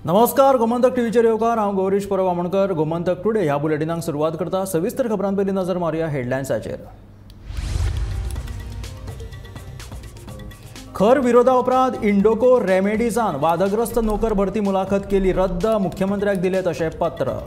नमस्कार, गोमंतक टीव्हीचेर येवकार. हांव गौरीश परब आमोणकर. गोमंतक टुडे ह्या बुलेटिनाक सुरवात करता. सविस्तर खबरां पयलीं नजर मारुया हेडलायन्साचेर. खर विरोधा उपरांत इंडोको रेमेडीजान वादग्रस्त नोकर भरती मुलाखत केली रद्द. मुख्यमंत्र्याक दिले तशें पत्र.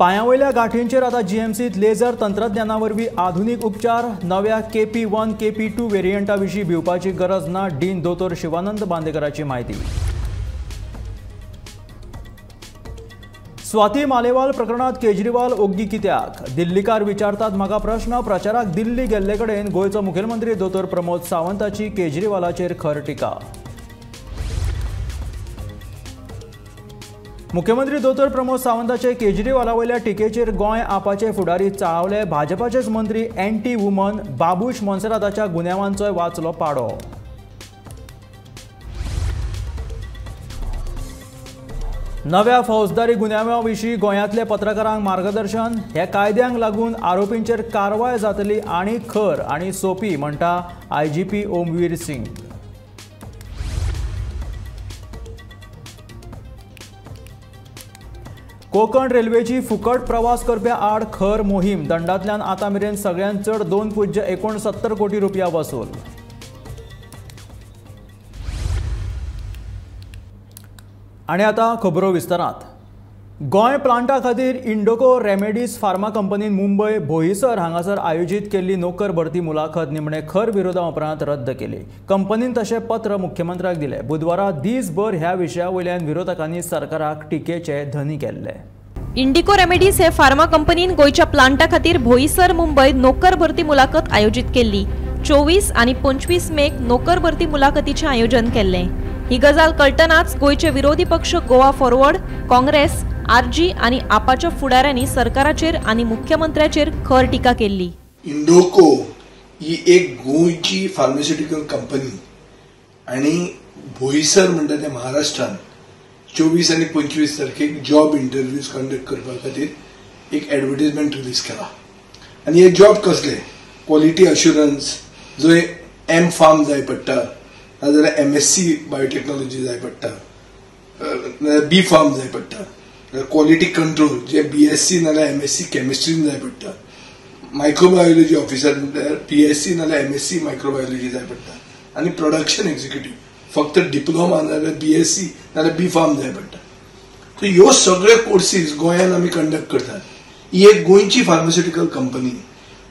पांयावयल्या गांठींचेर आतां जीएमसींत लेझर तंत्रज्ञाना वरवीं आधुनीक उपचार. नव्या KP1 KP2 वेरियंटा विशीं भिवपाची गरज ना, डीन दोतोर शिवानंद बांदेकराची म्हायती. स्वाती मालेवाल प्रकरणात केजरीवाल ओग्गी कित्याक? दिल्लीकार विचारतात म्हाका प्रश्न. प्रचाराक दिल्ली गेल्ले कडेन गोंयचो मुखेलमंत्री दोतोर प्रमोद सावंताची केजरीवालाचेर खर टिका. मुख्यमंत्री दोतोर प्रमोद सावंताचे केजरीवाला वयल्या टिकेचेर गोंय आपाचे फुडारी चाळवले. भाजपाचेच मंत्री एंटी वुमन बाबूश मोन्सेराताच्या गुन्यांवांचोय वाचलो पाडो. नव्या फौजदारी गुन्यांवा विशीं गोंयांतले पत्रकारांक मार्गदर्शन. ह्या कायद्यांक लागून आरोपींचेर कारवाय जातली आनी खर आनी सोपी, म्हणटा IGP Omveer Singh. Konkan रेल्वेची फुकट प्रवास करप्या आड खर मोहीम. दंडांतल्यान आतां मेरेन सगळ्यांत चड 2.69 कोटी रुपया वसूल. आनी आतां खबरो विस्तारांत. गोंय प्लांटा खातीर इंडोको रेमेडीज फार्मा कंपनीन मुंबय बोईसर हांगासर आयोजीत केल्ली नोकर भरती मुलाखत निमणे खर विरोधा उपरांत रद्द केली. कंपनीन तशें पत्र मुख्यमंत्र्याक दिलें. बुधवारा दीसभर ह्या विशया वयल्यान विरोधकांनी सरकाराक टिकेचे धनी केल्ले. इंडिको रेमेडीज हे फार्मा कंपनीन गोंयच्या प्लांटा खातीर बोईसर मुंबय नोकर भरती मुलाखत आयोजीत केल्ली. 24 आनी 25 मेक नोकर भरती मुलाखतीचें आयोजन केल्लें. ही गजाल कळटनाच गोंयचे विरोधी पक्ष गोवा फॉरवर्ड, काँग्रेस, आरजी आनी आपाच्या फुडाऱ्यांनी सरकाराचेर आनी मुख्यमंत्र्याचेर खर टिका केल्ली. इंडोको ही एक गोंयची फार्मास्युटिकल कंपनी आनी बोईसर म्हणटा ते महाराष्ट्रान 24 आनी 25 तारखेक जॉब इंटरव्यूज कंडक्ट करपा खातीर एक एडवर्टीजमेंट रिलीज केला. आनी हे जॉब कसले? क्वॉलिटी अश्युरन्स, जंय एम फार्म जाय पडटा, नाजाल्यार MSc biotechnology जाय पडटा, बी फार्म जाय पडटा, क्वॉलिटी कंट्रोल जे BSc नाल्यार MSc केमिस्ट्रीन जाय पडटा, मायक्रोबायोलॉजी ऑफिसर म्हणल्यार BSc नाल्यार MSc microbiology जाय पडटा, आनी प्रोडक्शन एक्झिक्युटीव फक्त डिप्लोमा नाल्यार BSc नाल्यार बी फार्म जाय पडटा. सो ह्यो सगळे कोर्सीस गोंयांत आमी कंडक्ट करतात. ही एक गोंयची फार्मास्युटिकल कंपनी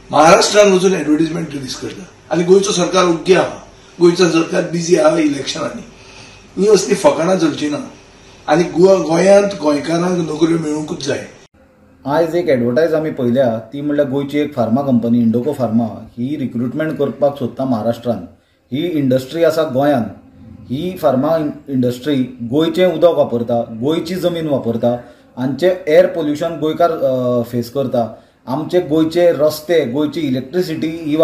महाराष्ट्रान वचून एडवर्टीजमेंट रिलीज करता आनी गोंयचो सरकार ओग्गी आहा. गोंयचो सरकार बिजी आहा इलेक्शनांनी. ही असली फकाणां चलची ना आनी गोंयांत गोंयकारांक नोकऱ्यो मेळूंकूच जाय. आयज एक एडवर्टायज आमी पळयल्या ती म्हणल्यार गोंयची एक फार्मा कंपनी इंडोको फार्मा ही रिक्रुटमेंट करपाक सोदता महाराष्ट्रान. ही इंडस्ट्री आसा गोंयांत. ही फार्मा इंडस्ट्री गोंयचें उदक वापरता, गोंयची जमीन वापरता, आमचें एअर पोल्युशन गोंयकार फेस करता, आमचे गोंयचे रस्ते, गोंयची इलेक्ट्रिसिटी ही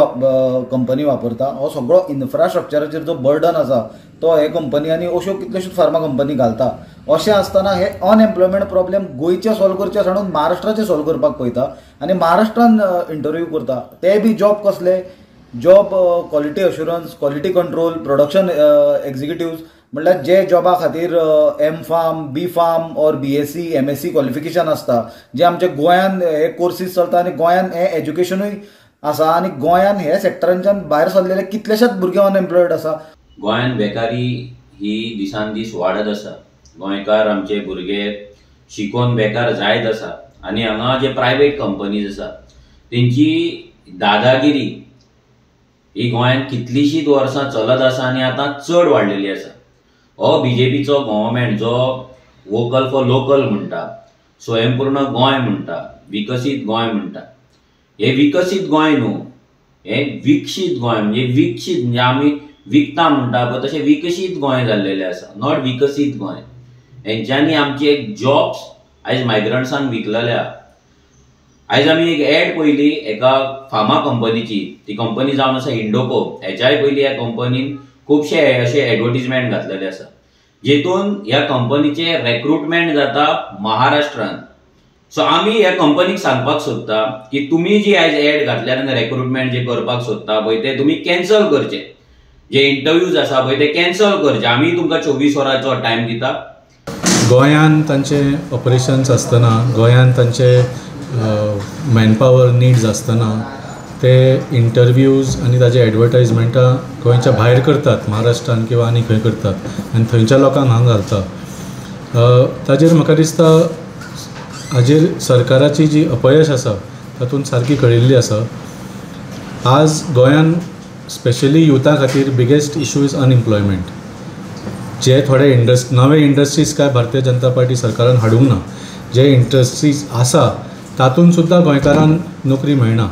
कंपनी वापरता. हो सगळो इन्फ्रास्ट्रक्चराचेर जो बर्डन आसा तो हे कंपनी आनी अश्यो कितल्योश्योच फार्मा कंपनी घालता. अशें आसतना हे अनएम्प्लॉयमेंट प्रॉब्लेम गोंयचे सॉल्व करचे सांडून महाराष्ट्राचे सॉल्व करपाक पळयता आनी महाराष्ट्रान इंटरव्यू करता. ते बी जॉब कसले? Job quality assurance, quality control, production executives, म्हणल्यार जे जॉबा खातीर M pharm, B pharm or BSc, MSc qualification आसता, जे आमच्या गोंयान हे कोर्सीस चलता आनी गोंयान हे एज्युकेशनूय आसा आनी गोंयान हे सेक्टरांच्यान भायर सरलेले कितलेशेच भुरगे अनएम्प्लॉयड आसा. गोंयान बेकारी ही दिसान दीस वाडत आसा. गोंयकार आमचे भुरगे शिकोवन बेकार जायत आसा आनी हांगा जे प्रायवेट कंपनीज आसा तेंची दादागिरी ही गोंयांत कितलींशींच वर्सां चलत आसा आनी आतां चड वाडलेली आसा. हो बीजेपीचो गव्हर्मेंट जो वोकल फॉर लोकल म्हणटा, स्वयंपूर्ण गोंय म्हणटा, विकसीत गोंय म्हणटा, हे विकसीत गोंय न्हू, हे विकसीत गोंय. म्हणजे विकसीत म्हणजे आमी विकता म्हणटा पळय तशें विकसीत गोंय जाल्लेलें आसा, not विकसीत गोंय. हेंच्यांनी आमचे एक जॉब्स आयज मायग्रंट्सांक विकलेले. आयज आमी एक एड पळयली एका फार्मा कंपनीची, ती कंपनी जावन आसा इंडोको. हेच्याय पयलीं ह्या कंपनीन खुबशे अशे एडवर्टीजमेंट घातलेले आसा जेतून ह्या कंपनीचे रेक्रुटमेंट जाता महाराष्ट्रान. सो आमी ह्या कंपनीक सांगपाक सोदता की तुमी जी आयज एड घातल्या आनी रेक्रुटमेंट जे करपाक सोदता पळय ते तुमी कॅन्सल करचे, जे इंटरव्यूज आसा पळय ते कॅन्सल करचे. आमी तुमकां 24 वरांचो टायम दिता. गोंयान तांचे ऑपरेशन्स आसतना, गोंयान तांचे मॅनपावर नीड्स आसतना ते इंटरव्यूज आनी ताजे एडवर्टायजमेंटां गोंयच्या भायर करतात, महाराष्ट्रान किंवा आनी खंय करतात आनी थंयच्या लोकांक हांगा घालता. ताजेर म्हाका दिसता हाजेर सरकाराची जी अपयश आसा तातूंत सारकी कळिल्ली आसा. आज गोंयान स्पेशली युथा खातीर बिगेस्ट इशू is unemployment. जे थोडे नवे इंडस्ट्रीज काय भारतीय जनता पार्टी सरकारान हाडूंक ना, जे इंडस्ट्रीज आसा तातूंत सुद्दां गोंयकारांक नोकरी मेळना.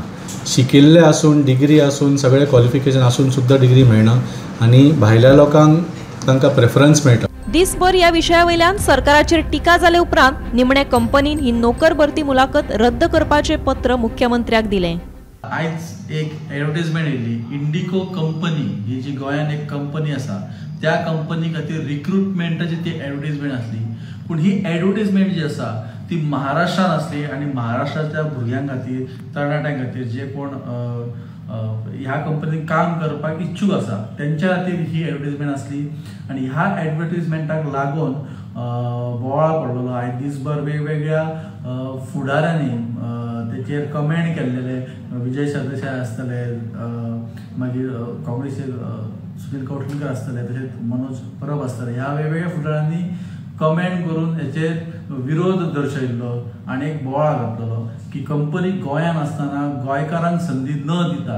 शिकिल्ले आसून, डिग्री आसून, सगळे क्वॉलिफिकेशन आसून सुद्दां डिग्री मेळना आनी भायल्या लोकांक तांकां प्रेफरन्स मेळटा. दिसभर ह्या विशया वयल्यान सरकाराचेर टिका जाले उपरांत निमणे कंपनीन ही नोकर भरती मुलाखत रद्द करपाचें पत्र मुख्यमंत्र्याक दिलें. आयज एक एडवर्टीजमेंट येयली, इंडिको कंपनी ही जी गोंयान एक कंपनी आसा त्या कंपनी खातीर रिक्रुटमेंटाची ती एडवर्टीजमेंट आसली. पूण ही एडवर्टीजमेंट जी आसा ती महाराष्ट्रान आसली आनी महाराष्ट्राच्या भुरग्यां खातीर, तरणाट्यां खातीर जे कोण ह्या कंपनीन काम करपाक इच्छूक आसा तेंच्या खातीर ही एडवर्टीजमेंट आसली. आनी ह्या एडवर्टीजमेंटाक लागून बोवाळ पडलेलो. आयज दिसभर वेगवेगळ्या फुडाऱ्यांनी तेचेर कमेंट केल्लेले, विजय सरदेसाय आसतले, मागीर काँग्रेसीचे सुनील कवठणकर आसतले, तशेंच मनोज परब आसतले. ह्या वेगवेगळ्या फुडाऱ्यांनी कमेंट करून हेचेर विरोध दर्शयल्लो आनी एक बोवाळ घातलेलो की कंपनी गोंयान आसतना गोंयकारांक संदी न दिता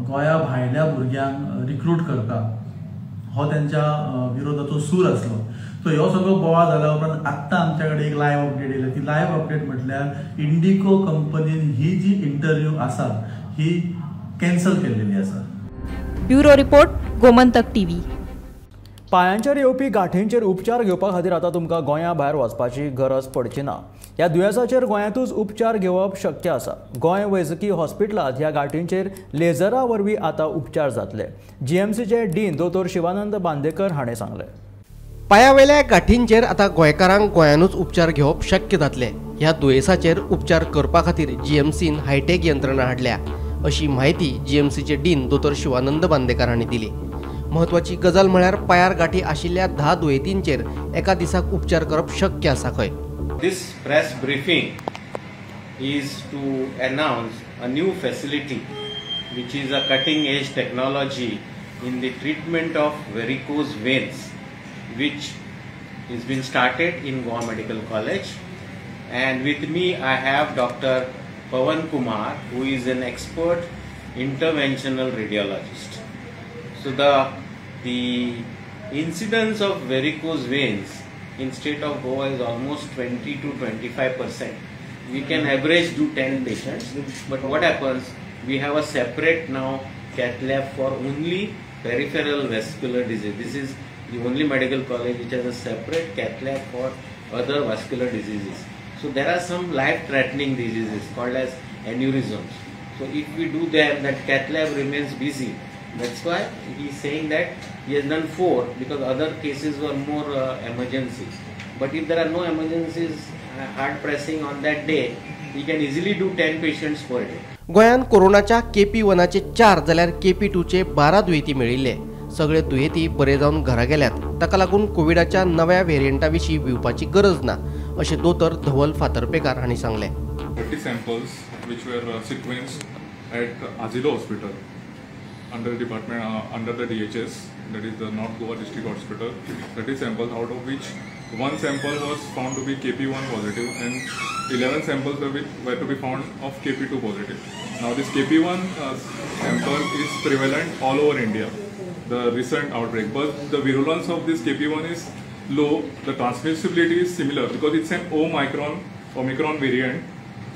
गोंया भायल्या भुरग्यांक रिक्रूट करता, हो तेंच्या विरोधाचो सूर आसलो. सो ह्यो सगळो बोवाळ जाल्या उपरांत आत्तां आमच्या कडेन एक लायव्ह अपडेट येयल्या. ती लायव्ह अपडेट म्हटल्यार इंडिको कंपनीन ही जी इंटरव्यू आसा ही कॅन्सल केल्लेली आसा. Bureau report, Gomantak TV. पायांचेर येवपी गांठींचेर उपचार घेवपा खातीर आतां तुमकां गोंया भायर वचपाची गरज पडची ना. ह्या दुयेंसाचेर गोंयांतूच उपचार घेवप शक्य आसा. गोंय वैजकी हॉस्पिटलांत ह्या गांठींचेर लेझरा वरवीं आतां उपचार जातले. जीएमसीचे डीन दोतोर शिवानंद बांदेकर हाणें सांगलें. पांयावेल्या गांठींचेर आतां गोंयकारांक गोंयानूच उपचार घेवप शक्य जातले. ह्या दुयेंसाचेर उपचार करपा खातीर जीएमसीन हायटेक यंत्रणा हाडल्या अशी म्हायती जीएमसीचे डीन दोतोर शिवानंद बांदेकर हांणी दिली. म्हत्वाची गजाल म्हळ्यार पांयार गांठी आशिल्ल्या 10 दुयेंतींचेर एका दिसाक उपचार करप शक्य आसा खंय. This press briefing is to announce a new facility which is a cutting edge technology in the treatment of varicose veins which is been started in Goa Medical College. And with me I have Dr. Pawan Kumar, who is an expert interventional radiologist. So the incidence of varicose veins in state of Goa is almost 20 to 25%. We can average do 10 patients, but what happens, we have a separate now cath lab for only peripheral vascular disease. This is the only medical college which has a separate cath lab for other vascular diseases. So there are some life-threatening diseases called as aneurysms. So if we do them, that cath lab remains busy. That's why he is saying that he has done 4 because other cases were more emergencies. But if there are no emergencies hard pressing on that day, he can easily do 10 patients per day. गोंयांत कोरोनाच्या KP1 4 जाल्यार KP2 12 दुयेंती मेळिल्ले. सगळे दुयेंती बरे जावन घरा गेल्यात. ताका लागून कोविडाच्या नव्या व्हेरियंटा विशीं भिवपाची गरज ना अशें दोतोर धवल फातर्पेकार हांणी सांगलें. 30 samples which were sequenced at Azilo Hospital under the department under the DHS, that is the North Goa District Hospital. 30 samples, out of which 1 sample was found to be KP1 positive and 11 samples were to be found of KP2 positive. Now this KP1 sample is prevalent all over India, the recent outbreak, but the virulence of this KP1 is low. The transmissibility is similar because it's an Omicron variant,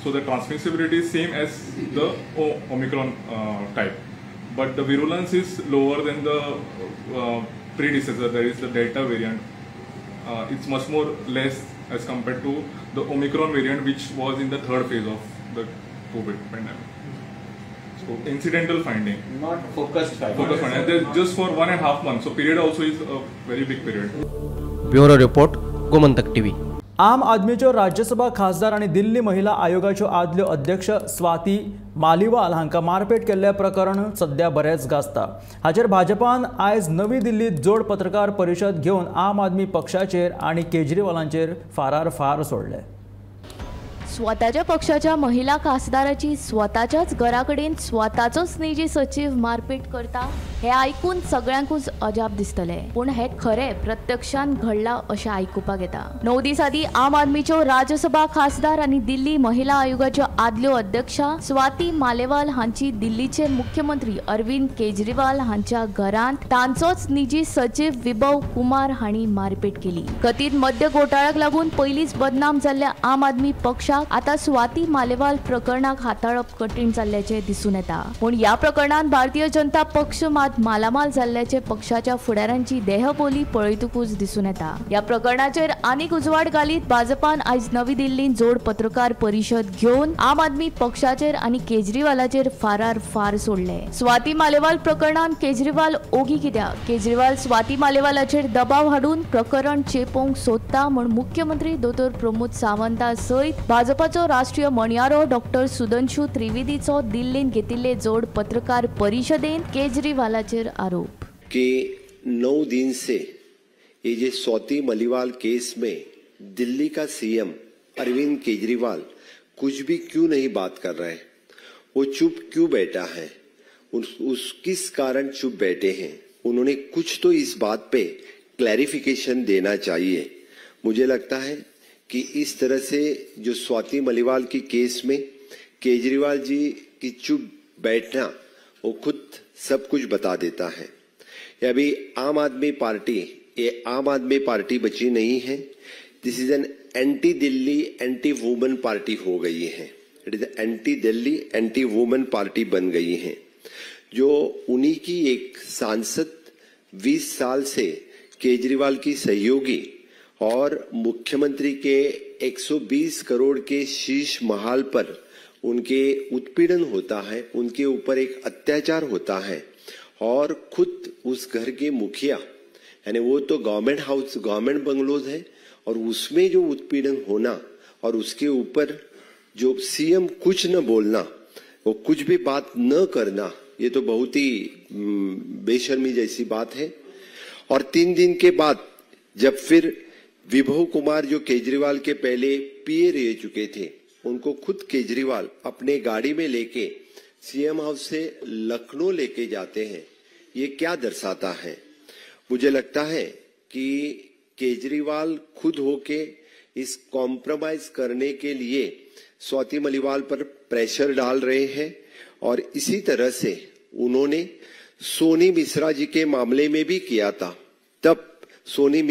so the transmissibility is same as the Omicron type, but the virulence is lower than the predecessor, that is the Delta variant. It's much more less as compared to the Omicron variant, which was in the third phase of the COVID pandemic. So incidental finding, not focused finding. Focused finding. And just for 1.5 months. So period also is a very big period. Bureau report, Gomantak TV. आम आदमीच्यो राज्यसभा खासदार आनी दिल्ली महिला आयोगाच्यो आदल्यो अध्यक्ष स्वाती मालिवाल हांकां मारपेट केल्लें प्रकरण सध्या बरेंच गाजता. हाचेर भाजपान आयज नवी दिल्लींत जोड पत्रकार परिशद घेवन आम आदमी पक्षाचेर आनी केजरीवालांचेर फारार फार सोडले. स्वताच्या पक्षाच्या महिला खासदाराची स्वताच्याच घरा कडेन स्वताचोच निजी सचीव मारपेट करता हे आयकून सगळ्यांकूच अजाप दिसतलें, पूण हे खरें प्रत्यक्षान घडलां अशें आयकुपाक येता. 9 दीस आदीं आम आदमीच्यो राज्यसभा खासदार आनी दिल्ली महिला आयोगाच्यो आदल्यो अध्यक्षा स्वाती मालेवाल हांची दिल्लीचे मुख्यमंत्री अरविंद केजरीवाल हांच्या घरांत तांचोच निजी सचीव विभव कुमार हांणी मारपेट केली. कथीत मद्य घोटाळ्याक लागून पयलींच बदनाम जाल्ल्या आम आदमी पक्षाक आता स्वाती मालेवाल प्रकरणाक हाताळप कठीण जाल्ल्याचें दिसून येता. पूण ह्या प्रकरणांत भारतीय जनता पक्ष मात मालामाल जाल्ल्याचे पक्षाच्या फुडाऱ्यांची देहबोली पळयतकूच दिसून येता. ह्या प्रकरणाचेर आनीक उजवाड घालीत भाजपान आयज नवी दिल्लींत जोड पत्रकार परिशद घेवन आम आदमी पक्षाचेर आनी केजरीवालाचेर फारार फार सोडले. स्वाती मालेवाल प्रकरणांत केजरीवाल ओगी कित्याक? केजरीवाल स्वाती मालेवालाचेर दबाव हाडून प्रकरण चेपोवंक सोदता म्हूण मुख्यमंत्री दोतोर प्रमोद सावंता सयत भाजपाचो राष्ट्रीय म्हणयारो डॉक्टर सुदंशू त्रिवेदीचो दिल्लींत घेतिल्ले जोड पत्रकार परिशदेंत केजरीवालाचेर आरोप कि 9 दिन से ये जो स्वाति मलिवाल केस में दिल्ली का सीएम अरविंद केजरीवाल कुछ भी क्यों नहीं बात कर रहे हैं, वो चुप क्यों बैठा है, उस किस कारण चुप बैठे हैं, उन्होंने कुछ तो इस बात पे क्लैरिफिकेशन देना चाहिए। मुझे लगता है कि इस तरह से जो स्वाति मलिवाल की केस में केजरीवाल जी की चुप बैठना वो खुद सब कुछ बता देता है। अभी आम आदमी पार्टी, ये आम आदमी पार्टी बची नहीं है। This is an anti Delhi anti women party हो गई है। It is anti Delhi anti women party बन गई है। जो उन्हीं की एक सांसद 20 साल से केजरीवाल की सहयोगी और मुख्यमंत्री के 120 करोड़ के शीश महल पर उनके उत्पीड़न होता है, उनके ऊपर एक अत्याचार होता है और खुद उस घर के मुखिया, यानी वो तो गवर्नमेंट हाउस, गवर्नमेंट बंगलोज है, और उसमें जो उत्पीड़न होना और उसके ऊपर जो सीएम कुछ न बोलना, वो कुछ भी बात न करना, ये तो बहुत ही बेशर्मी जैसी बात है। और 3 दिन के बाद जब फिर विभव कुमार जो केजरीवाल के पहले पीए रह चुके थे, उनको खुद केजरीवाल अपने गाड़ी में लेके सीएम हाउस से लखनऊ लेके जाते हैं, ये क्या दर्शाता है? मुझे लगता है कि केजरीवाल खुद होके इस कॉम्प्रोमाइज करने के लिए स्वाति मलिवाल पर प्रेशर डाल रहे हैं। और इसी तरह से उन्होंने सोनी मिश्रा जी के मामले में भी किया था। तब सोनी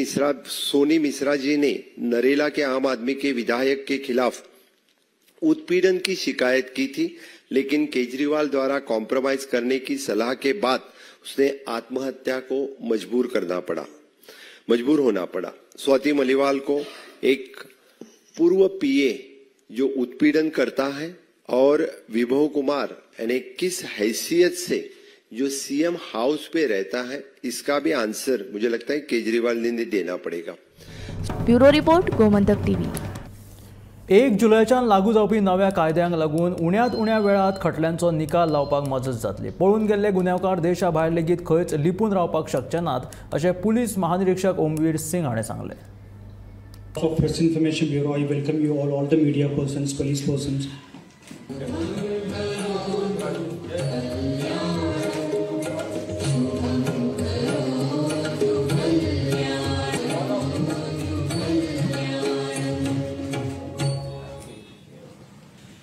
मिश्रा जी ने नरेला के आम आदमी के विधायक के खिलाफ उत्पीड़न की शिकायत की थी, लेकिन केजरीवाल द्वारा कॉम्प्रोमाइज करने की सलाह के बाद उसने आत्महत्या को मजबूर होना पड़ा। स्वाति मलिवाल को एक पूर्व पीए जो उत्पीड़न करता है और विभव कुमार यानी किस हैसियत से जो सीएम हाउस पे रहता है, इसका भी आंसर मुझे लगता है केजरीवाल ने देना पड़ेगा। Bureau report, Gomantak TV. 1 जुलयच्यान लागू जावपी नव्या कायद्यांक लागून उण्यांत उण्या वेळात खटल्यांचो निकाल लावपाक मजत जातली. पळून गेल्ले गुन्यांवकार देशा भायर लेगीत खंयच लिपून रावपाक शकचे नात अशें पुलीस महानिरीक्षक ओमवीर सिंग हाणें सांगलें. For Press Information Bureau, I welcome you all the media persons, police persons.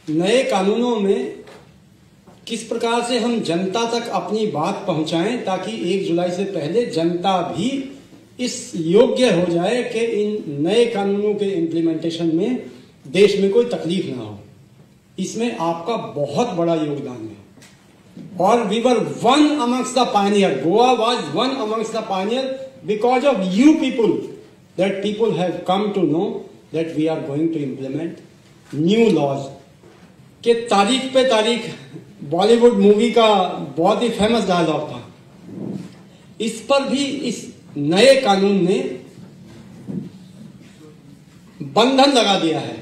नए कानूनों में किस प्रकार से हम जनता तक अपनी बात पहुंचाएं ताकि 1 जुलाई से पहले जनता भी इस योग्य हो जाए कि इन नए कानूनों के इम्प्लीमेंटेशन में देश में कोई तकलीफ ना हो, इसमें आपका बहुत बड़ा योगदान है। और we were one amongst the pioneer, Goa was one amongst the pioneer because of you people, that people have come to know that we are going to implement new laws. कि तारीख पे तारीख Bollywood movie का बहुत ही famous dialogue था, इस पर भी इस नए कानून ने बंधन लगा दिया है।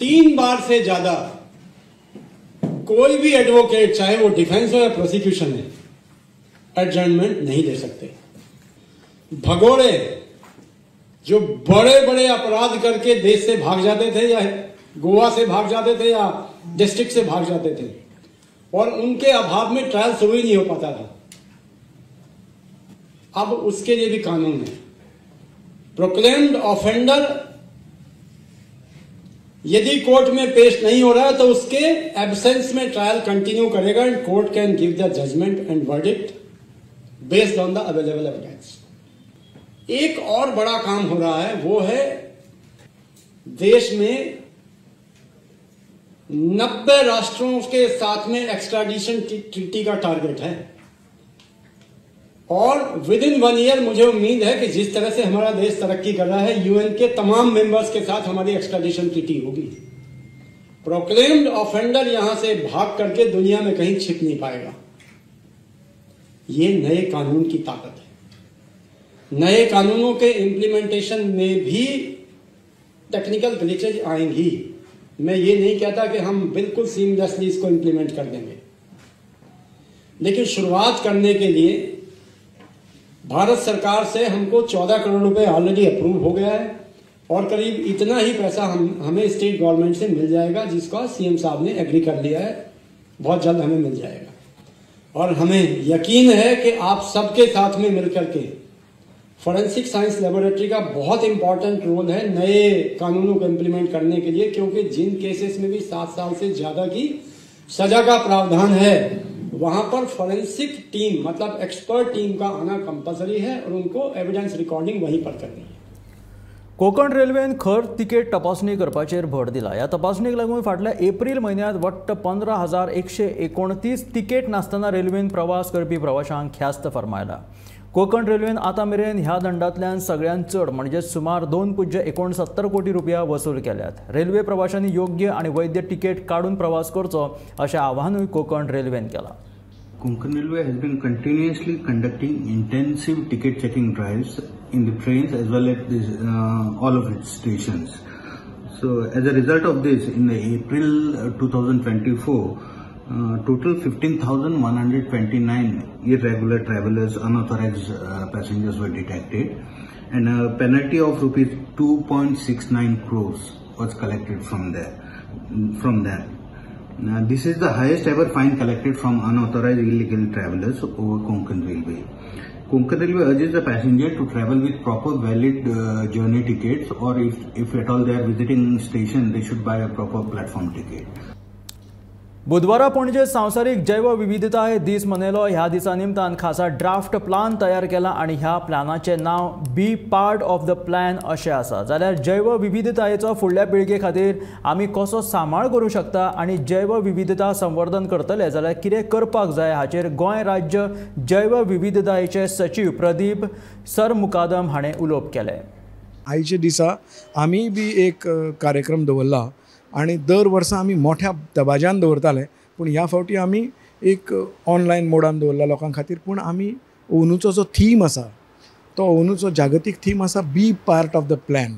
3 बार से ज्यादा कोई भी एडवोकेट, चाहे वो डिफेंस हो या प्रोसिक्यूशन है, एडजर्नमेंट नहीं दे सकते। भगोड़े जो बड़े बड़े अपराध करके देश से भाग जाते थे या गोवा से भाग जाते थे या डिस्ट्रिक्ट से भाग जाते थे और उनके अभाव में ट्रायल शुरू ही नहीं हो पाता था, अब उसके लिए भी कानून है। प्रोक्लेम्ड ऑफेंडर यदि कोर्ट में पेश नहीं हो रहा है तो उसके एब्सेंस में ट्रायल कंटिन्यू करेगा and court can give the judgment and verdict based on the available evidence. एक और बड़ा काम हो रहा है, वो है देश में 90 राष्ट्रों के साथ में एक्स्ट्राडिशन ट्रीटी का टारगेट है और विद इन 1 ईयर मुझे उम्मीद है कि जिस तरह से हमारा देश तरक्की कर रहा है, यूएन के तमाम मेंबर्स के साथ हमारी एक्स्ट्राडिशन ट्रीटी होगी। प्रोक्लेम्ड ऑफेंडर यहां से भाग करके दुनिया में कहीं छिप नहीं पाएगा। ये नए कानून की ताकत है। नए कानूनों के इम्प्लीमेंटेशन में भी टेक्निकल ग्लिचेज आएंगी। मैं ये नहीं कहता कि हम बिल्कुल सीमलेसली इसको इम्प्लीमेंट कर देंगे, लेकिन शुरुआत करने के लिए भारत सरकार से हमको 14 करोड़ रुपए ऑलरेडी अप्रूव हो गया है और करीब इतना ही पैसा हमें स्टेट गवर्नमेंट से मिल जाएगा, जिसका सीएम साहब ने एग्री कर लिया है, बहुत जल्द हमें मिल जाएगा। और हमें यकीन है कि आप सबके साथ में मिलकर के फॉरेंसिक साइंस लेबोरेटरी का बहुत इंपॉर्टेंट रोल है नए कानूनों को इम्प्लीमेंट करने के लिए, क्योंकि जिन केसेस में भी 7 साल से ज़्यादा की सजा का प्रावधान है वहाँ पर फॉरेंसिक टीम, मतलब एक्सपर्ट टीम का आना कंपलसरी है और उनको एविडेंस रिकॉर्डिंग वहीं पर करनी है। कोकण रेल्वेन खर तिकेट तपासणी करपाचेर भर दिला। ह्या तपासणीक लागून फाटल्या एप्रिल म्हयन्यांत वट्ट 15,129 तिकेट नासतना रेल्वेन प्रवास करपी प्रवाशांक ख्यास्त फर्मायला। कोकण रेल्वेन आतां मेरेन ह्या दंडांतल्यान सगळ्यांत चड म्हणजे सुमार 2.69 कोटी रुपया वसूल केल्यात। रेल्वे प्रवाशांनी योग्य आनी वैद्य तिकेट काडून प्रवास करचो अशें आवाहनूय कोकण रेल्वेन केलां। Konkan Railway has been continuously conducting intensive ticket checking drives in the trains as well as this, all of its stations. So as a result of this, in the April 2024, total 15,129 irregular travelers, unauthorized passengers were detected, and a penalty of rupees 2.69 crores was collected from them. Now, this is the highest ever fine collected from unauthorized illegal travelers over Konkan Railway. Konkan Railway urges the passenger to travel with proper valid journey tickets, or if at all they are visiting station, they should buy a proper platform ticket. बुधवारा पणजे संवसारीक जैवविविधताय दीस मनयलो। ह्या दिसा निमतान खासा draft plan तयार केला आनी ह्या प्लानाचें नांव be part of the plan अशें आसा। जाल्यार जैवविविधतायेचो फुडल्या पिळगे खातीर आमी कसो सांबाळ करूं शकता आनी जैवविविधता संवर्धन करतले जाल्यार कितें करपाक जाय हाचेर गोंय राज्य जैवविविधतायेचे सचीव प्रदीप सरमुकादम हाणें उलोवप केलें। आयच्या दिसा आमी बी एक कार्यक्रम दवरला आनी दर वर्सा आमी मोठ्या दबाज्यान दवरताले, पूण ह्या फावटी आमी एक ऑनलायन मोडान दवरला लोकां खातीर। पूण आमी अंदूचो जो थीम आसा तो अंदूचो जागतीक थीम आसा be part of the plan.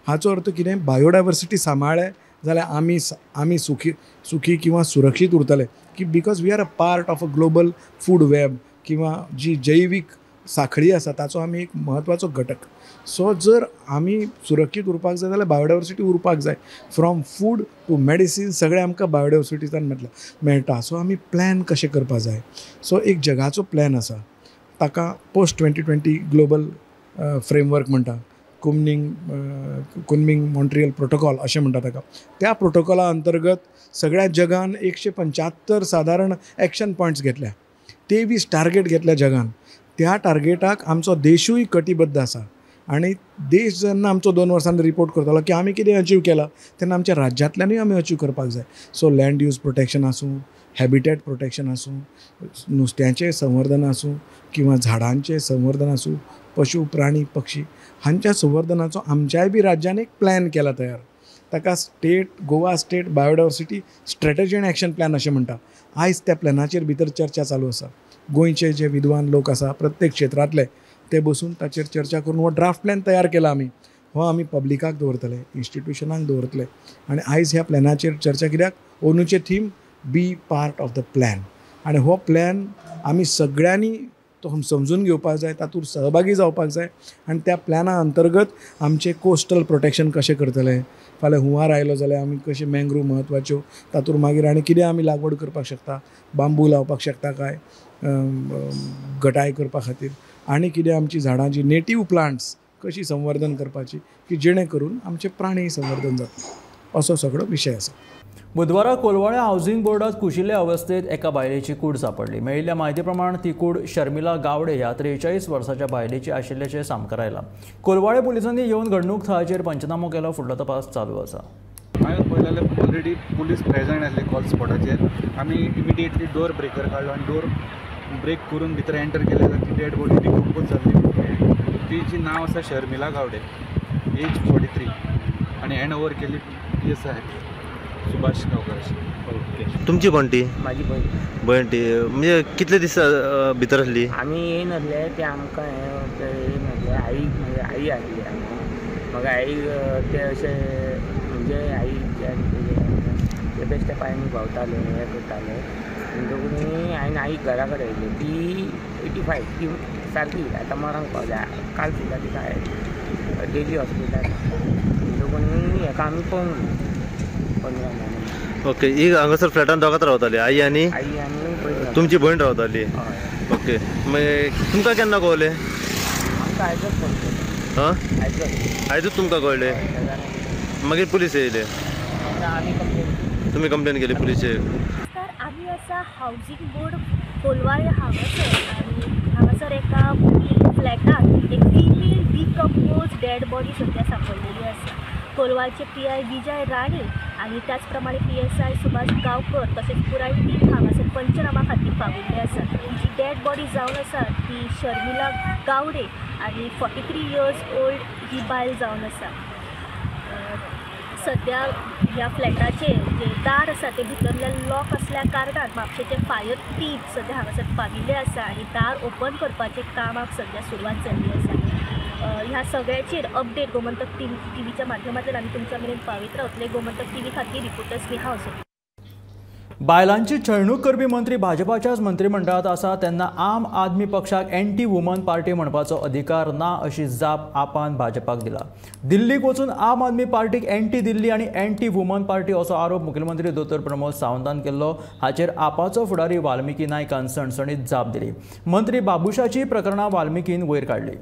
हाचो अर्थ कितें, बायोडायवर्सिटी सांबाळ्ळें जाल्यार आमी आमी सुखी सुखी किंवा सुरक्षीत उरतले, की because we are a part of a global food web किंवा जी जैवीक साखळी आसा ताचो आमी एक म्हत्वाचो घटक। सो जर आमी सुरक्षीत उरपाक जाय जाल्यार बायोडायवर्सिटी उरपाक जाय। फ्रॉम फूड टू मेडिसीन सगळें आमकां बायोडायवर्सिटीच्यान मेळटा। सो आमी प्लॅन कशें करपाक जाय, सो एक जगाचो प्लॅन आसा ताका पोस्ट 2020 ग्लोबल फ्रेमवर्क म्हणटा, कुनमिंग मॉन्ट्रियल प्रोटोकॉल अशें म्हणटा ताका। त्या प्रोटोकॉला अंतर्गत सगळ्या जगान 175 सादारण एक्शन पॉयंट्स घेतल्या, 23 टार्गेट घेतल्या जगान। त्या टार्गेटाक आमचो देशूय कटिबद्ध आसा आनी देश जेन्ना आमचो 2 वर्सांनी रिपोर्ट करतालो की आमी कितें अचीव केलां तेन्ना आमच्या राज्यांतल्यानूय आमी अचीव करपाक जाय। सो लँड यूज प्रोटेक्शन आसूं, हॅबिटेट प्रोटेक्शन आसूं, नुस्त्यांचें संवर्धन आसूं किंवा झाडांचें संवर्धन आसूं, पशु प्राणी पक्षी हांच्या संवर्धनाचो आमच्याय बी राज्यान एक प्लॅन केला तयार। ताका state Goa state biodiversity strategy and action plan अशें म्हणटा। आयज त्या प्लॅनाचेर भितर चर्चा चालू आसा। गोंयचे जे विद्वान लोक आसा प्रत्येक क्षेत्रांतले ते बसून ताचेर चर्चा करून हो ड्राफ्ट प्लॅन तयार केला आमी। हो आमी पब्लिकाक दवरतले, इन्स्टिट्युशनाक दवरतले आनी आयज ह्या प्लॅनाचेर चर्चा कित्याक अंदूचें theme be part of the plan आनी हो प्लॅन आमी सगळ्यांनी तो समजून घेवपाक जाय, तातूंत सहभागी जावपाक जाय आनी त्या प्लॅना अंतर्गत आमचें कोस्टल प्रोटेक्शन कशें करतले, फाल्यां हुंवार आयलो जाल्यार आमी कशें मँग्रूव म्हत्वाच्यो, तातूंत मागीर आनी कितें आमी लागवड करपाक शकता, बांबू लावपाक शकता काय घटाय करपा खातीर, आनी कितें आमची झाडां जी नेटीव प्लांट्स कशी संवर्धन करपाची की जेणे करून आमचे प्राणी संवर्धन जातले, असो सगळो विशय आसा. बुधवारा कोलवाळे हावसिंग बोर्डात कुशिल्ले अवस्थेत एका बायलेची कूड सांपडली. मेळिल्ल्या म्हायती प्रमाण ती कूड शर्मिला गावडे ह्या 43 वर्साच्या बायलेची आशिल्ल्याचें सामकार आयलां. कोलवाळे पुलिसांनी येवन घडणूक थळाचेर पंचनामो केलो. फुडलो तपास चालू आसा. हांवें पळयलें जाल्यार ऑलरेडी पुलीस प्रेजंट आसले कॉल स्पॉटाचेर. आमी इमिडिएटली डोर ब्रेकर काडलो आनी डोर ब्रेक करून भितर एंटर केले जाल्यार ती डेड बॉडी डिकम्पोज जाल्ली. तिची नांव आसा शर्मिला गावडे, एज 43 आनी हँड ओवर केली PSI Subhash Gaonkar. Okay, तुमची कोण ती? माझी बहीण. बहीण ती म्हणजे कितले दीस भितर आसली? आमी येयनासले ते आमकां येयनासले. आई म्हणजे आई आसली हांगा, मागीर आई ते अशें म्हणजे आई ते बेश्टे पांयांनी भोंवताले हें करताले म्हणटकूच हांवें आईक घरा कडेन येयली. ती 85 ती सारकी आतां मरांक पावल्या. काल सुद्दां तिका डेली हॉस्पिटलान म्हणटकूच हेका आमी पळोवंक 15. ओके, ही हांगासर फ्लॅटान दोगांच रावताली, आई आनी तुमची भयण रावताली. ओके, मागीर तुमकां केन्ना कळ्ळें? आमकां आयजूच कळ्ळें. हां, आयजूच तुमकां कळ्ळें? मागीर पुलीस येयले? तुमी कंप्लेन केली पुलिशेक? नमस्कार, आमी आसा हावजींग बोर्ड कोलवाळे हांगासर आनी हांगासर एका फ्लॅटान एक फिमेल डिकम्पोज डेड बॉडी सद्या सांपडलेली आसा. कोलवाळचे PI Vijay Rane आनी त्याच प्रमाणे PSI Subhash Gaonkar तशेंच पुराय टीम हांगासर पंचनामा खातीर पाविल्ले आसा. जी डेड बॉडी जावन आसा ती शर्मिला गावडे आनी 43 इयर्स ओल्ड ही बायल जावन आसा. सद्या ह्या फ्लॅटाचें जें दार आसा तें भितरल्यान लॉक आसल्या कारणान म्हापशेचे फायर टीम सद्या हांगासर पाविल्ले आसा आनी दार ओपन करपाचें कामाक सद्या सुरवात जाल्ली आसा. ह्या सगळ्याचेर अपडेट गोमंतक टीव्हीच्या माध्यमांतल्यान आमी तुमच्या मेरेन पावयत रावतले. गोमंतक टीव्ही खातीर रिपोर्टर स्नेहा वसंत. बायलांची छळणूक करपी मंत्री भाजपाच्याच मंत्रिमंडळात आसा तेन्ना आम आदमी पक्षाक एंटी वुमन पार्टी म्हणपाचो अधिकार ना अशी जाप आपान भाजपाक दिला. दिल्लीक वचून आम आदमी पार्टीक एंटी दिल्ली आनी एंटी वुमन पार्टी असो आरोप मुख्यमंत्री दोतोर प्रमोद सावंतान केल्लो. हाचेर आपाचो फुडारी वाल्मिकी नायकान सणसणीत जाप दिली. मंत्री बाबुशाची प्रकरणां वाल्मिकीन वयर काडली.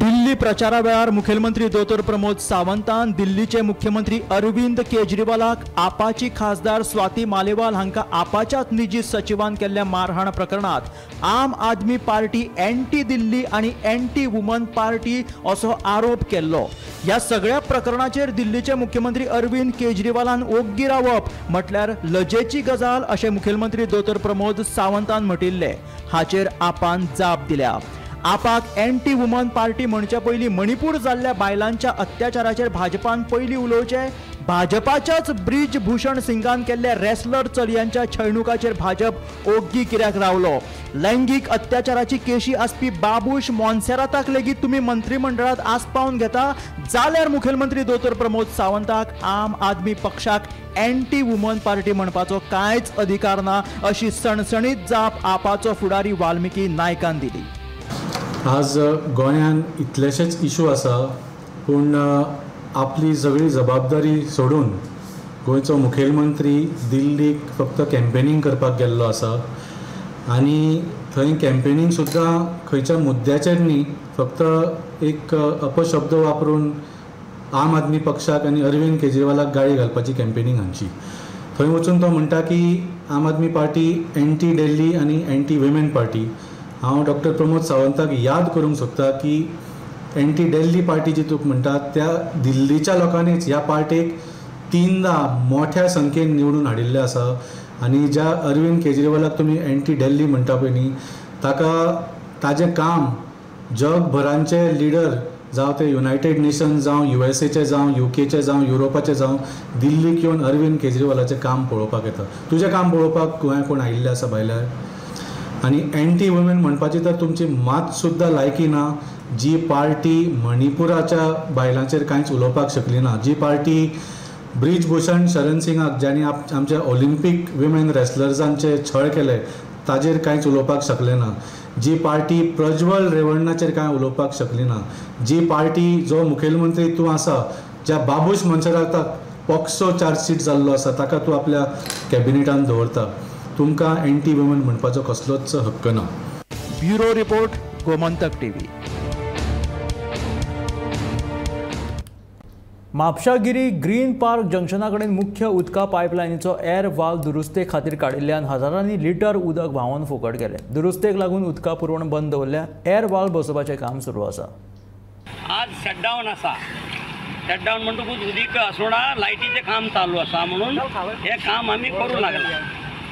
दिल्ली प्रचारा वेळार मुखेलमंत्री दोतोर प्रमोद सावंतान दिल्लीचे मुख्यमंत्री अरविंद केजरीवालाक आपाची खासदार स्वाती मालेवाल हांकां आपाच्याच निजी सचिवान केल्ल्या मारहाण प्रकरणात आम आदमी पार्टी एंटी दिल्ली आनी एंटी वुमन पार्टी असो आरोप केल्लो. ह्या सगळ्या प्रकरणाचेर दिल्लीचे मुख्यमंत्री अरविंद केजरीवालान ओग्गी रावप म्हटल्यार लजेची गजाल अशें मुखेलमंत्री दोतोर प्रमोद सावंतान म्हटिल्लें. हाचेर आपान जाप दिल्या. आपाक एंटी वुमन पार्टी म्हणचे पयलीं मणिपूर जाल्ल्या बायलांच्या अत्याचाराचेर भाजपान पयलीं उलोवचें. भाजपाच्याच ब्रिज भूषण सिंगान केल्ल्या रेसलर चलयांच्या छळणुकाचेर भाजप ओग्गी कित्याक रावलो? लैंगीक अत्याचाराची केशी आसपी बाबूश मोन्सेराताक लेगीत तुमी मंत्रिमंडळात आसपावन घेता जाल्यार मुखेलमंत्री दोतोर प्रमोद सावंताक आम आदमी पक्षाक एंटी वुमन पार्टी म्हणपाचो कांयच अधिकार ना अशी सणसणीत जाप आपाचो फुडारी वाल्मिकी नायकान दिली. आज गोंयांत इतलेशेच इशू आसा पूण आपली सगळी जबाबदारी सोडून गोंयचो मुखेलमंत्री दिल्लीक फक्त कॅम्पेनींग करपाक गेल्लो आसा आनी थंय कॅम्पेनींग सुद्दां खंयच्या मुद्द्याचेर न्ही, फक्त एक अपशब्द वापरून आम आदमी पक्षाक आनी अरविंद केजरीवालाक गाळी घालपाची कॅम्पेनींग हांची. थंय वचून तो म्हणटा की आम आदमी पार्टी एंटी दिल्ली आनी एंटी विमेन पार्टी. हांव डॉक्टर प्रमोद सावंताक याद करूंक सोदता की एंटी दिल्ली पार्टी जी तुका म्हणटा त्या दिल्लीच्या लोकांनीच ह्या पार्टीक 3दा मोठ्या संख्येन निवडून हाडिल्लें आसा आनी ज्या अरविंद केजरीवालाक तुमी एंटी दिल्ली म्हणटा पळय न्ही, ताका ताजें काम जगभरांचे लिडर जावं ते युनायटेड नेशन्स जावं युएसएचे जावं युकेचे जावं युरोपाचे जावं दिल्लीक येवन अरविंद केजरीवालाचें काम पळोवपाक येता. तुजें काम पळोवपाक गोंयांत कोण आयिल्लें आसा भायल्यार? आनी एंटी वुमेन म्हणपाची तर तुमची मात सुद्दां लायकी ना. जी पार्टी मणिपुराच्या बायलांचेर कांयच उलोवपाक शकली ना, जी पार्टी ब्रिजभूषण शरण सिंगाक ज्यांनी आमच्या ऑलिम्पीक विमेन रेसलर्सांचे छळ केले ताजेर कांयच उलोवपाक शकले ना, जी पार्टी प्रज्वल रेवण्णाचेर कांय उलोवपाक शकली ना, जी पार्टी जो मुखेलमंत्री तूं आसा ज्या बाबूश मनसराक पॉक्सो चार्जशीट जाल्लो आसा ताका तूं आपल्या कॅबिनेटान दवरता, तुमकां एंटी वुमन म्हणपाचो कसलोच हक्क ना. Bureau report, Gomantak TV. Mapusa Giri green park जंक्शना कडेन मुख्य उदका पायपलायनीचो एर वाल्व दुरुस्ते खातीर काडिल्ल्यान हजारांनी लिटर उदक व्हांवन फुकट गेलें. दुरुस्तेक लागून उदका पुरवण बंद दवरल्या. एर वाल्व बसोवपाचें काम सुरू आसा. आज शटडावन आसा. शटडावन म्हणटकूच उदीक आसोडा लायटीचें काम चालू आसा म्हणून हें काम आमी करूं लागला.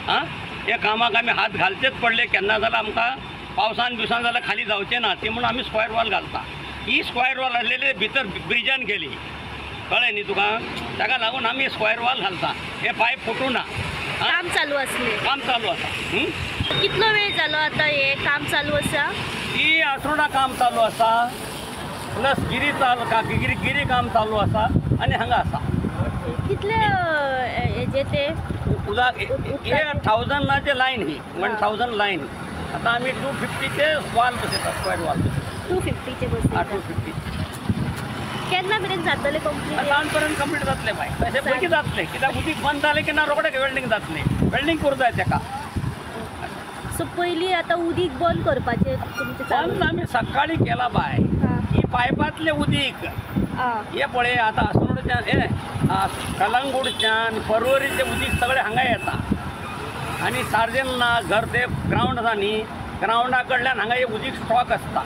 आं, हे कामाक आमी हात घालचेच पडले. केन्ना जाल्यार आमकां पावसान बिवसान जाल्यार खाली जावचें ना, ती म्हणून आमी स्क्वेअर वॉल घालता. ही स्क्वेअर वॉल आसलेली भितर ब्रिजान गेली, कळ्ळें न्ही तुका, ताका लागून आमी स्क्वेअर वॉल घालता. हे पायप फुटूं ना. काम चालू आसलें, काम चालू आसा. कितलो वेळ जालो आतां हें काम चालू आसा? ही आसोडा काम चालू आसा, प्लस गिरी चालू, गिरी गिरी काम चालू आसा आनी हांगा आसा. कितले हेजे ते उदक हे 1000 लायन, ही 1000 लायन. आतां आमी 250चे वॉल बसयता, स्क्वेअर वॉल 250चे बसयता. 250 केन्ना मेरेन जातलें कंप्लीट? सांज पर्यंत कंप्लीट जातलें बाय. तशें पयलीं जातलें, कित्याक उदीक बंद जालें की ना रोखडें वेल्डींग जातलें. वेल्डींग करूं जाय तेका. सो पयलीं आतां उदीक बंद करपाचें तुमचें? बंद आमी सकाळीं केला बाय. ही पायपांतलें उदीक हे पळय आतां आसनोडच्यान, हे कलंगूटच्यान पर्वरीचें उदीक सगळें हांगा येता. आनी सार्जेन ना घर ते ग्रावंड आसा न्ही, ग्रावंडा कडल्यान हांगा एक उदीक स्टॉक आसता.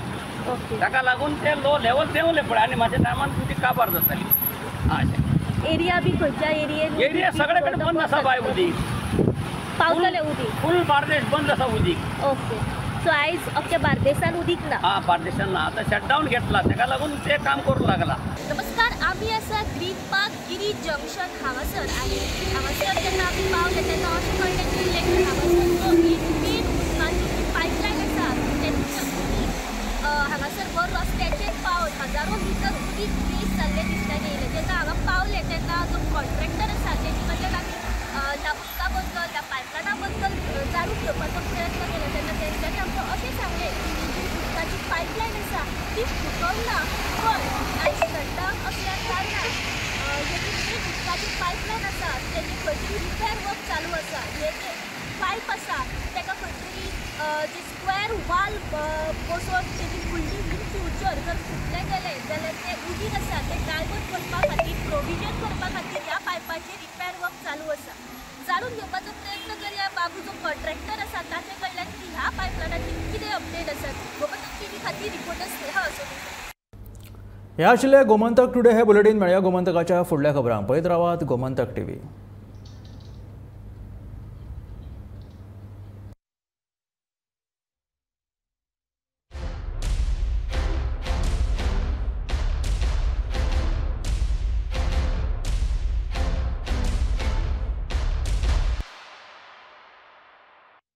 ताका लागून ते लो लेवल देंवले पळय आनी मातशें टायमान तुमची काबार जातली. अशें एरिया बी खंयच्या एरियेन? एरिया सगळे कडेन बंद आसा बाय. उदीक पावतलें उदीक फूल बार्देश बंद आसा उदीक. ओके, सो आयज अख्ख्या बार्देसान उदीक ना? हां, बार्देसान ना. आतां शटडावन घेतला ताका लागून ते काम करूं लागला. नमस्कार, आमी आसा ग्रीन पार्क गिरी जंक्शन हांगासर. आनी हांगासर जेन्ना आमी पावले तेन्ना अशें कळ्ळें की हांगासर जो एक मेन उदकाची पायपलायन आसा तेंचें उदीक हांगासर वर रस्त्याचेर पावन हजारो लिटर उदीक वेस्ट जाल्लें दिसतना येयलें. जेन्ना हांगा पावले तेन्ना जो कॉन्ट्रॅक्टर आसा तेजे कडल्यान आमी ह्या उदका बद्दल, ह्या पायपलायना बद्दल जाणून घेवपाचो प्रयत्न केलो तेन्ना तेंच्यांनी आमकां अशें सांगलें की जी उदकाची पायपलायन आसा ती फुटोंक ना, पण आयज शटडावन असल्या कारणान जी मेन उदकाची पायपलायन आसा तेजें खंय तरी रिपेर वर्क चालू आसा. हे जे पायप आसा ताका खंय तरी जे स्क्वेअर वाल बसोवन तेजी फुडली इन फ्युचर जर फुटलें गेलें जाल्यार तें उदीक आसा तें डायवर्ट करपा खातीर, प्रोविजन करपा खातीर ह्या पायपाचेर रिपेर वर्क चालू आसा. जाणून घेवपाचो प्रयत्न करया बाबू जो कॉन्ट्रॅक्टर आसा ताचे कडल्यान की ह्या पायपलायनाची कितें अपडेट आसा. गोमंतक टीव्ही खातीर रिपोर्टर स्नेहा असोनी. हे आशिल्ले गोमंतक टुडे हे बुलेटीन. मेळया गोमंतकाच्या फुडल्या खबरांक. पळयत रावात गोमंतक टीव्ही.